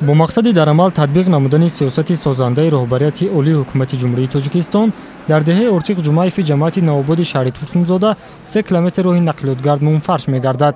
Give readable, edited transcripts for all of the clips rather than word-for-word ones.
Бо мақсади дар амал татбиқ намудани сиёсати созандаи роҳбарияти олии ҳукумати Ҷумҳурии Тоҷикистон дар деҳаи Ортиқ Ҷумаеви ҷамоати Навободи шаҳри Турсунзода 3 километр роҳи нақлиётгард мунфарш мегардад.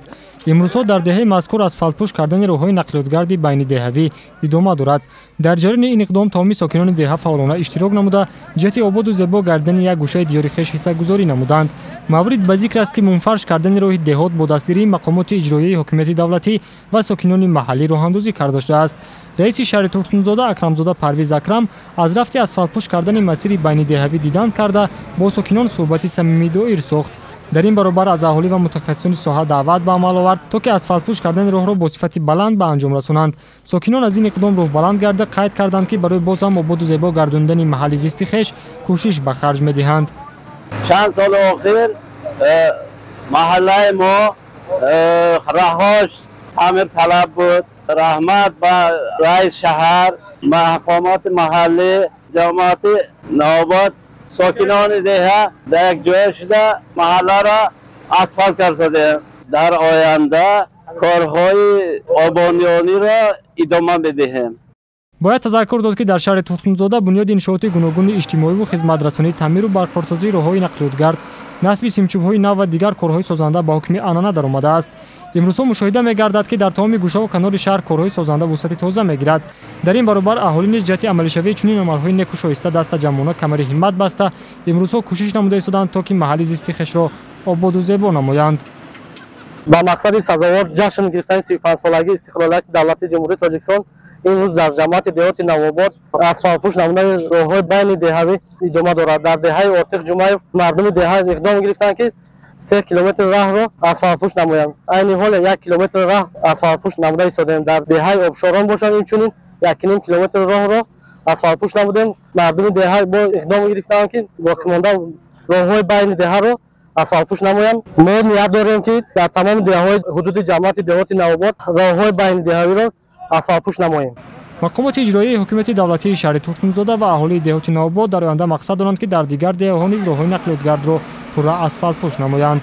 Имрӯзҳо дар деҳаи мазкур асфалтпӯш кардани роҳҳои нақлиётгарди байнидеҳавӣ идома дорад. Дар ҷараёни ин иқдом тамоми сокинони деҳа фаъолона иштирок намуда, ҷиҳати ободу зебо гардидани як гӯшаи диёри хеш ҳиссагузорӣ намуданд. Маврид ба зикр аст, ки мунфарш кардани роҳи деҳот бо дастгирии мақомоти иҷроияи ҳокимияти давлатӣ ва сокинони маҳаллӣ роҳандозӣ карда шудааст. Раиси шаҳри Турсунзода Акрамзода Парвиз Акрам аз рафти асфалтпӯш кардани масири байнидеҳавӣ дидан карда, бо сокинон суҳбати самимӣ доир сохт. Дар ин баробар аз аҳолӣ ва мутахассисони соҳа даъват ба амал овард, то ки асфалтпӯш кардани роҳро бо сифати баланд ба анҷом расонанд. Сокинон аз ин иқдом рӯҳбаланд гарда қайд карданд, ки барои боз ҳам ободу зебо гардондани маҳалли зисти хеш кӯшиш ба харҷ медиҳанд. Чанд соли охир маҳаллаи мо роҳҳош таъмирталаб буд. Раҳмат ба раис шаҳар, мақомоти маҳаллӣ, ҷамоати Навобод, сокинони деҳа дар як ҷоя шуда маҳалларо асфалт кардем. Дар оянда корҳои ободониро идома медиҳем. Бояд тазаккур дод, ки дар шаҳри Турсунзода бунёди иншооти гуногуни иҷтимоиву хизматрасонӣ, таъмиру барқарорсозии роҳҳои нақлиётгард, насби симчӯбҳои нав ва дигар корҳои созанда ба ҳукми анъана даромадааст. Имрӯзҳо мушоҳида мегардад, ки дар тамоми гӯшаву канори шаҳр корҳои созанда вусъати тоза мегирад. Дар ин баробар аҳолӣ низ ҷиҳати амалишавии чунин амалҳои неку шоиста дастаҷамъона камари ҳиммат баста, имрӯзҳо кӯшиш намуда истоданд, то ки маҳалли зисти хешро ободу зебо намоянд. Ба мақсади сазовор ҷашн гирифтани 35-солагии истиқлолияти давлати Ҷумҳурии Тоҷикистон имрӯз дар ҷамоати деҳоти Навобод асфалтпӯш намудани роҳҳои байни деҳавӣ идома дорад. Дар деҳаи Ортиқ Ҷумаев мардуми деҳа иқдом гирифтанд, ки 3 километр раҳро асфалтпӯш намоянд. Айни ҳол 1 километр раҳ асфалтпӯш намуда истодаем. Дар деҳаи Обшорон бошад, инчунин 1,5 километр роҳро асфалтпӯш намудем. Мардуми деҳа бо иқдом гирифтанд, ки боқимонда роҳҳои байни деҳаро асфалтпӯш намоянд. Мо ният дорем, ки дар тамоми деҳаҳои ҳудуди ҷамоати деҳоти Навобод роҳҳои байни деҳавиро асфалтпӯш намоем. Мақомоти иҷроияи ҳукумати давлатии шаҳри Турсунзода ва аҳолии деҳоти Навобод дар оянда мақсад доранд, ки дар дигар деҳаҳо низ роҳҳои нақлиётгардро пурра асфалтпӯш намоянд.